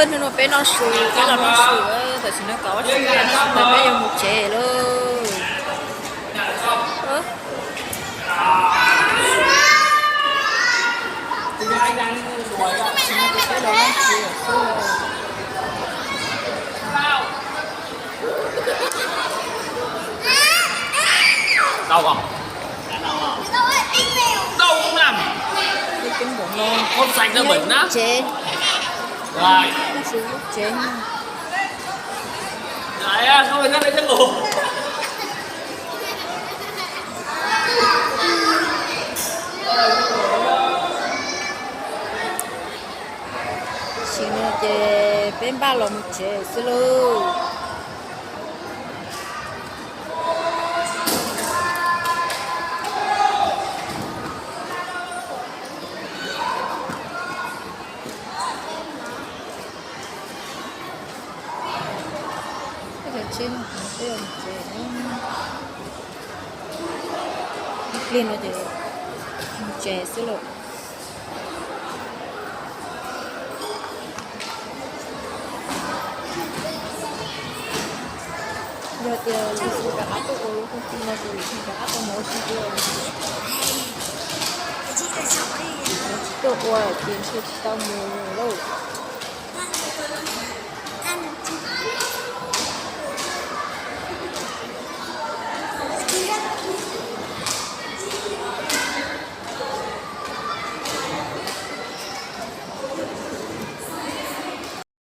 Hnub no peb noj su, peb los noj su, tam sim no kaum ob txhiab noj su tas peb yuav mus tsev lauj. Đau không? Đau không làm? Con sạch ra bẩn lắm. Tsev. Rồi. Tsev. Rồi á, không phải ra đây chắc ngủ. Tam sim no ces peb npaj los mus tsev xwb lauj. Peb cov tsheb no peb mus tsev. Ib pliag no ces mus tsev xwb lauj. Yog tias lawv tsis rov qab tuaj ua lub rooj tij no ces lawv tsis rov qab tau mus ua si dua. Tsis tuaj ua ces ntshe tsis tau mus lauj.